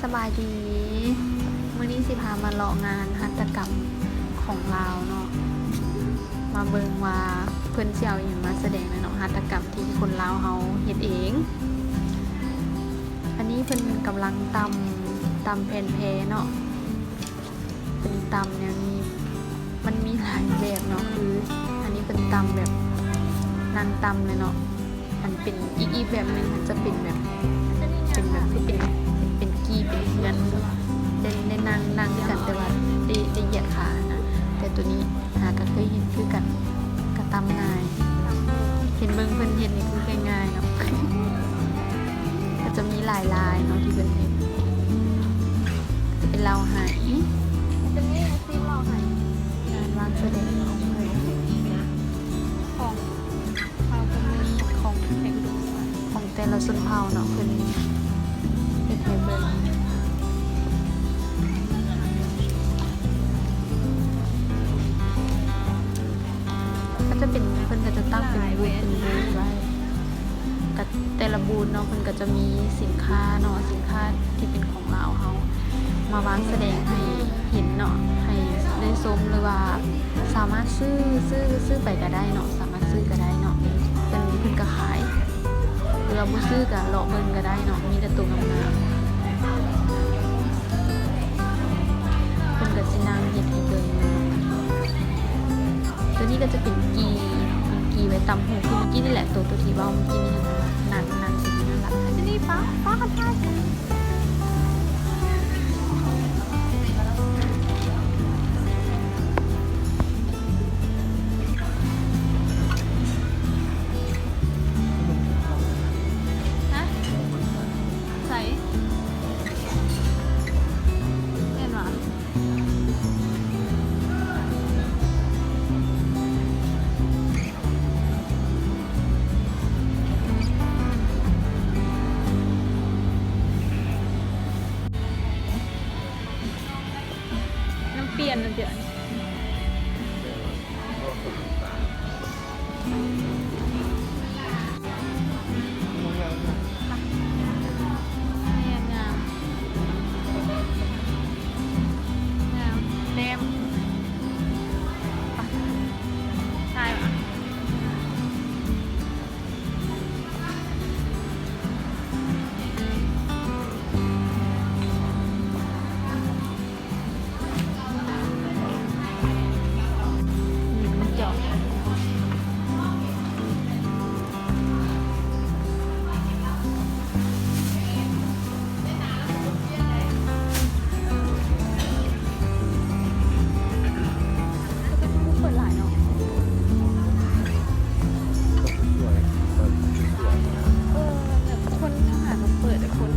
ສະບາຍດີ ມື້ນີ້ຊິພາມາເລາະງານຫັດຖະກຳຂອງລາວເນາະ ມາເບິ່ງວ່າເພິ່ນຊິເອົາອີ່ຫຍັງມາສະແດງແດ່ເນາະ ຫັດຖະກຳທີ່ຄົນລາວເຮົາເຮັດເອງ. ອັນນີ້ເພິ່ນກຳລັງຕຳ ຕຳແຜ່ນແພເນາະ. ເປັນຕຳແນວນີ້ ມັນມີຫຼາຍແບບເນາະ ຄືອັນນີ້ເພິ່ນຕຳແບບນັ່ງຕຳເລີຍເນາະ ອັນເປັນອີກ ອີກແບບໜຶ່ງ ມັນຈະເປັນແບບ ເປັນແບບ ຄືເປັນ ເປັນກີ້ເປັນເຮືອນ ໄດ້ ໄດ້ນັ່ງ ນັ່ງຄືກັນ ແຕ່ວ່າໄດ້ ໄດ້ຢຽດຂາຫັ້ນນະ ແຕ່ໂຕນີ້ຫາກະເຄີຍເຮັດຄືກັນ ກະຕຳງ່າຍ ເຫັນເບິ່ງເພິ່ນເຮັດນີ້ຄືງ່າຍໆເນາະ ກະຈະມີຫຼາຍລາຍເນາະທີ່ເພິ່ນເຮັດ ຈະເປັນເຫຼົ້າໄຫ ຈະມີອາຊີບເຫຼົ້າໄຫ ງານວາງສະແດງຂອງເພິ່ນ ຂອງເຜົ່າກະເໝີ່ ຂອງແຕ່ລະຊົນເຜົ່າເນາະ ເພິ່ນເຮັດໃຫ້ເບິ່ງ ກະຈະເປັນ ເພິ່ນກະຈະຕັ້ງເປັນບູດ ເປັນບູດໄວ້ ກະແຕ່ລະບູດເນາະ ເພິ່ນກະຈະມີສິນຄ້າເນາະ ສິນຄ້າທີ່ເປັນຂອງລາວເຮົາ ມາວາງສະແດງໃຫ້ເຫັນເນາະ ໃຫ້ໄດ້ຊົມ ຫຼືວ່າສາມາດຊື້ ຊື້ ຊື້ໄປກະໄດ້ເນາະ ສາມາດຊື້ກະໄດ້ເນາະ ເພິ່ນ ເພິ່ນກະຂາຍ ຫຼືວ່າບໍ່ຊື້ກະເລາະເບິ່ງກະໄດ້ເນາະ ມີແຕ່ໂຕງາມໆ ເພິ່ນກະຊິນັ່ງເຮັດໃຫ້ເບິ່ງ. ໂຕນີ້ກະຈະເປັນກີ່ ເປັນກີ່ໄວ້ຕຳຫູກ ຄືກີ້ນີ້ແຫຼະ ໂຕ ໂຕທີ່ເວົ້າກີ້ນີ້ຫັ້ນນະ ນັ່ງ ນັ່ງຊິຢູ່ນັ້ນລະ ທີ່ນີ້ປ້າ ປ້າຄັນທາຍ ຮະ ໃສ ແມ່ນຫວາ? ນ້ຳປ່ຽນ ນ້ຳປ່ຽນ ແມ່ນງາມ ງາມ ແຕ້ມ ຖ່າຍຫວາ? ເປີດຫຼາຍເນາະ ເອີ ແບບຄົນຫາກະເປີດ ແຕ່ຄົນ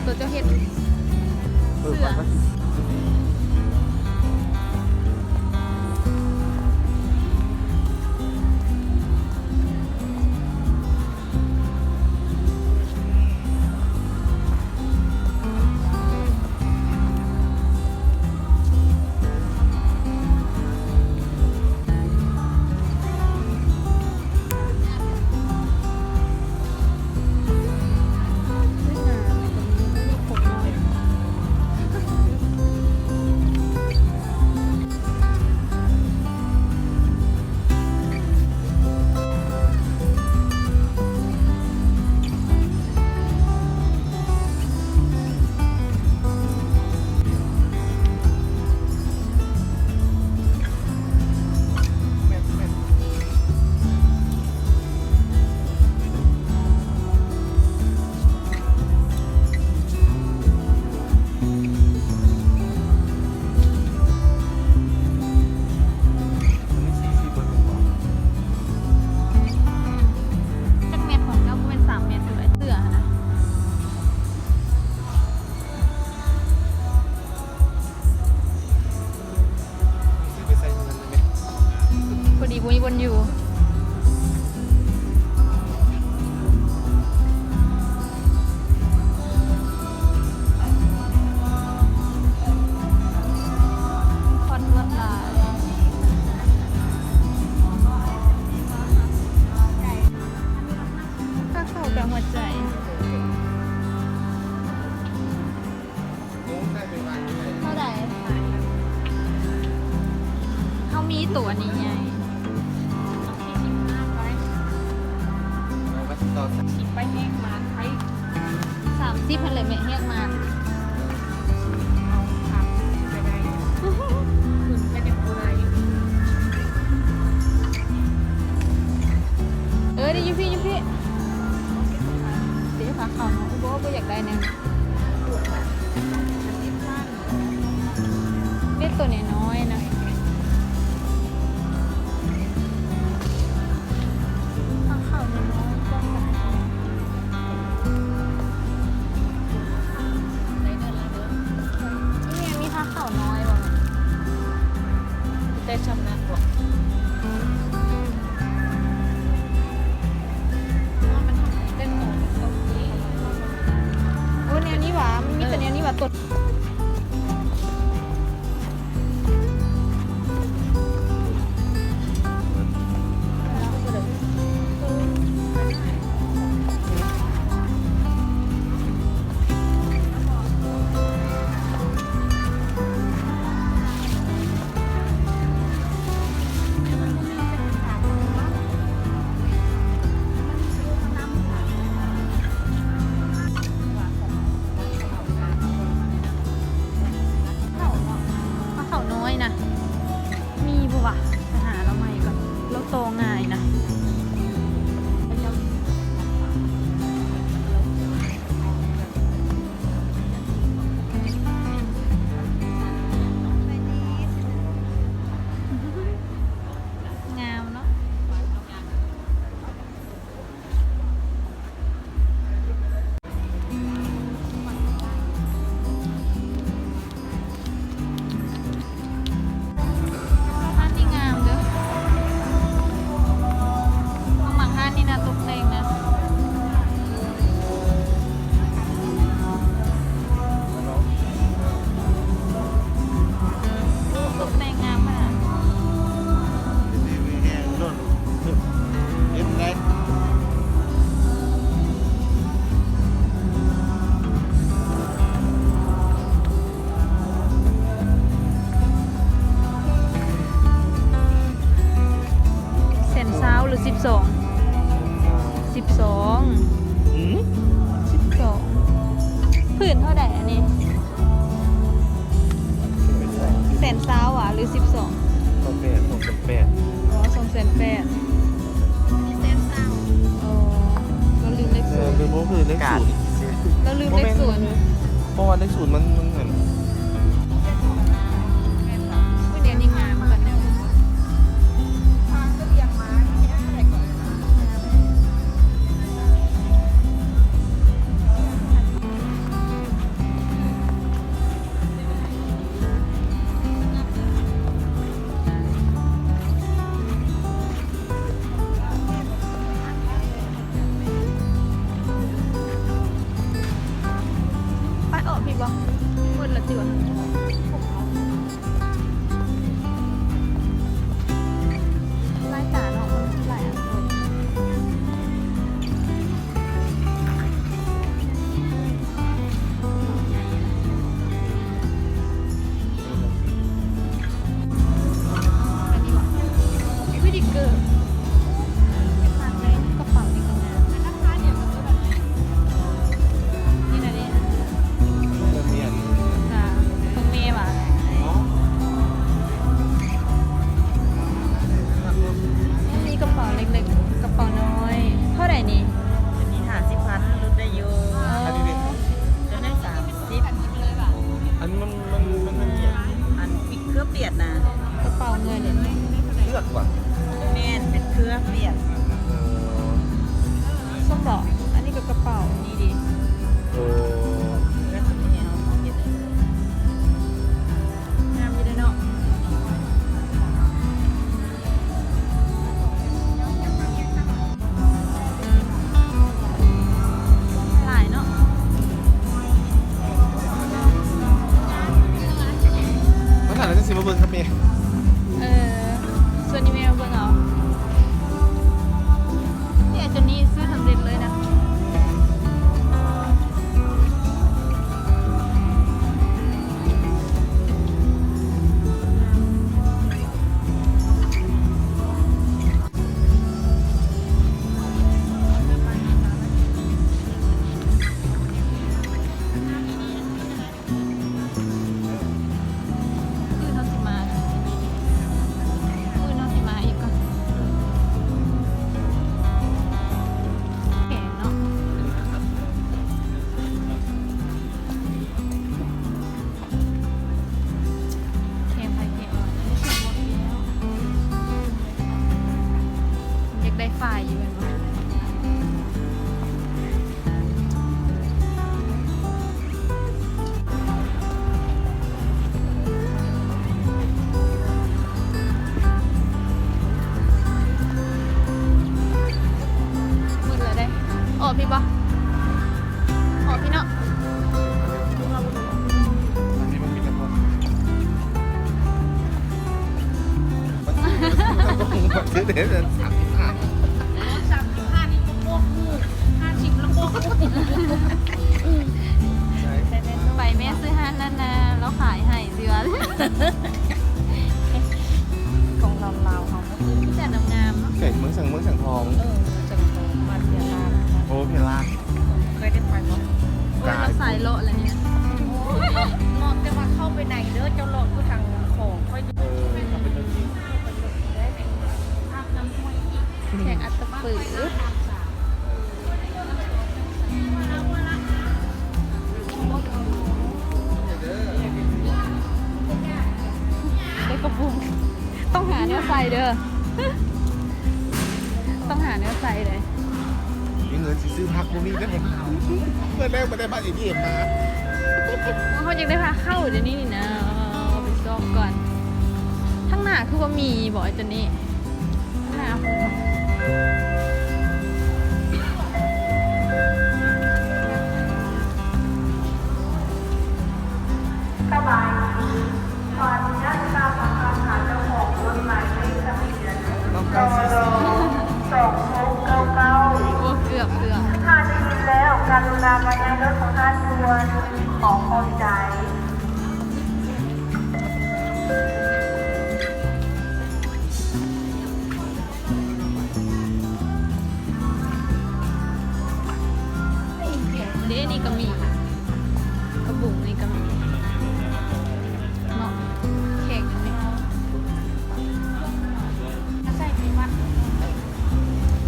ໂຕເຈົ້າເຮັດເສື້ອ ຈັກແມັດຂອງເຈົ້າ ບໍ່ແມ່ນສາມແມັດ ເສື້ອຫັ້ນນະ ພໍດີບໍ່ມີບ່ອນຢູ່. ຄວັນລວດລາຍ. ມີໂຕອັນນີ້ໃຫຍ່ ສາມສິບ ຫັ້ນແຫຼະແມ່ ແຮກມາ ເອີ ນີ້ຢູ່ພີ້ ຢູ່ພີ້ ເດ ພາເຂົ້າເນາະ ບໍ່ ບໍ່ຢາກໄດ້ແນວນີ້ ເປັນໂຕນ້ອຍໆນະ ພາເຂົ້ານ້ອຍໆ ນີ້ມີພາເຂົ້ານ້ອຍບໍ່? ແຕ່ຊ່ຳນັ້ນບໍ່? ໂອ້ ແນວນີ້ຫວາ ມັນມີແຕ່ແນວນີ້ຫວາ ຕົວ ພາເຂົ້ານ້ອຍນະ ມີບໍ່ວະ? ໄປຫາລາວໃໝ່ກ່ອນ ລາວຕໍ່ງ່າຍນະ. ງາມເນາະ. ຮ້ານນີ້ງາມເດີ້ ມັກຮ້ານນີ້ນະ ຕົກແຕ່ງນະ ຕົກແຕ່ງງາມຂະໜາດ. ເປັນໄດ? ແສນຊາວ ຫຼື ສິບສອງ? ສິບສອງ. ອືມ ສິບສອງ. ຜືນເທົ່າໃດອັນນີ້? ແສນຊາວຫວາ ຫຼື ສິບສອງ? ສອງແສນ ສອງແສນແປດ. ອໍ ສອງແສນແປດ. ໂອ້ ລາວລືມເລກສູນ ເອີ ລືມ ບໍ່ຄືເລກສູນ ລາວລືມເລກສູນ ບໍ່ແມ່ນ ເພາະວ່າເລກສູນມັນ ມັນຫັ້ນ ເອີ ດຽວນີ້ງາມກວ່າເກົ່າ. ໄປອອກພີ້ບໍ່? ໝົດລະຕິວະ? ຫຼາຍຕາເນາະ ຫຼາຍອັນໂພດ. ອັນນີ້ຫວາ? ວິດີເກີ ກະເປົານີ້ກະງາມ ນີ້ນະເດ ຂອງແມ່ຫວາ? ມີກະເປົາເລັກໆ ກະເປົານ້ອຍ ເທົ່າໃດນີ້? ອັນນີ້ຫ້າສິບພັນ ຫຼຸດໄດ້ຢູ່. ເອີ ອັນນີ້ເດ? ຕົວນັ້ນສາມສິບ. ອັນນີ້ມັນ ມັນ ມັນ ມັນຫຍັງ? ອັນ ເຄືອປຽດນະ ກະເປົາເງິນ ເຄືອກວ່າ? ແມ່ນ ເປັນເຄືອປຽດ. ເອີ ສົມບໍ່? ອັນນີ້ກະກະເປົານີ້ເດ. ເອີ ງາມຢູ່ເດເນາະ. ຫຼາຍເນາະ ມາຖ່າຍແລ້ວຈັ່ງຊິມາເບິ່ງກັບແມ່. ເອີ ຊວນອີ່ແມ່ມາເບິ່ງເອົາ. ປາຍຢູ່ແມ່ນບໍ່? ມືດແລ້ວເດ້. ອອກພີ້ບໍ່? ອອກພີ້ເນາະ. ອັນນີ້ມັນມີແຕ່ພວກ ມັນຊື້ໄດ້ສາມສິບຫ້າ ສາມສິບຫ້ານີ້ກໍພວກ ຫ້າສິບແລ້ວກໍ ໄປແມ່ຊື້ຮ້ານນັ້ນນະ ລາວຂາຍໃຫ້ຊິວ່າ ຂອງລາວເຮົາ ມີແຕ່ງາມໆເນາະ ແຂວງເມືອງສັງ ເມືອງສັງທອງ ເອີ ສັງທອງ ບ້ານເພລາດ ໂອ້ ເພລາດ ເຄີຍໄດ້ໄປບໍ່? ໂອ້ຍ ລາວສາຍເລາະແຫຼະນີ້ນະ ເນາະ ແຕ່ວ່າເຂົ້າໄປໃນເດີ ເຈົ້າເລາະຢູ່ທາງຂອງຂ້ອຍ ເອີ ເປັນຈັ່ງຊີ້ ແຂວງອັດຕະປື ໄດ້ກະປຸງ ຕ້ອງຫາແນວໃສ່ເດີ ຕ້ອງຫາແນວໃສ່ເດີ. ມີເງິນຊິຊື້ຜັກບໍ່ມີເດ້ ເມື່ອແລກບໍ່ໄດ້ມາອີກເອມາ ເຮົາຢາກໄດ້ພາເຂົ້າດຽວນີ້ນີ້ນະ ເອົາໄປຊອກກ່ອນ. ທາງໜ້າຄືບໍ່ມີບໍ ໄອ້ຕົວນີ້ ທາງໜ້າ ສະບາຍດີ ຂໍອະນຸຍາດສອບຖາມເຈົ້າຂອງລົດໝາຍເລກທະບຽນ ກລ ສອງຫົກເກົ້າເກົ້າ ໂອ້ ເກືອບ ເກືອບ ຖ້າໄດ້ຍິນແລ້ວ ກະລຸນາມາຍ້າຍລົດຂອງທ່ານດ່ວນ ຂໍຂອບໃຈ. ເດ້ ນີ້ກະມີ ກະບຸງນີ້ກະມີເນາະ ແຂງນີ້ ໃສ່ໄປວັດ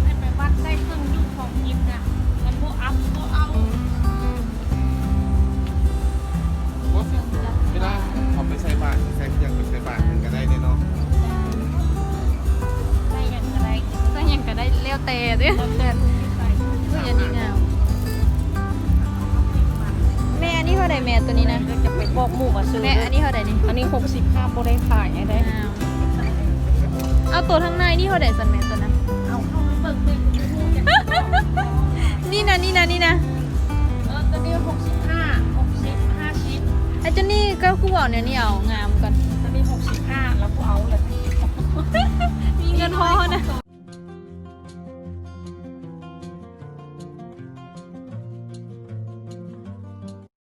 ໃຫ້ໄປວັດໃສ່ເຄື່ອງຢູ່ຂອງກິນນະ ມັນບໍ່ອັບບໍ່ເອົາ. ເວລາເຮົາໄປໃສ່ບາດ ໃສ່ຫຍັງ ໄປໃສ່ບາດເພິ່ນກະໄດ້ເດ້ເນາະ ໃສ່ຫຍັງກະໄດ້ ໃສ່ຫຍັງກະໄດ້ ແລ້ວແຕ່ເດ້ ແລ້ວແຕ່ຜູ້ໃສ່. ອຸ້ຍ ອັນນີ້ງາມ ແມ່ ອັນນີ້ເທົ່າໃດແມ່ ໂຕນີ້ນະ? ຈະໄປບອກໝູ່ວ່າຊື້ ແມ່ ອັນນີ້ເທົ່າໃດນີ້? ອັນນີ້ຫົກສິບ ບໍ່ໄດ້ຂາຍໃຫ້ໄດ໋. ເອົາ ໂຕທາງໃນນີ້ເທົ່າໃດຊັ້ນແມ່ ໂຕນັ້ນ? ເອົາເຂົ້າມາເບິ່ງເບິ່ງ ນີ້ນະ ນີ້ນະ ນີ້ນະ ເອີ ໂຕນີ້ຫົກສິບຫ້າ ຫົກສິບ ຫ້າສິບ. ໄອ້ເຈົ້ານີ້ກໍຄືເວົ້າແນວນີ້ ເອົາງາມກ່ອນ ໂຕນີ້ຫົກສິບຫ້າ ລາວບໍ່ເອົາລະ ມີເງິນພໍນະ.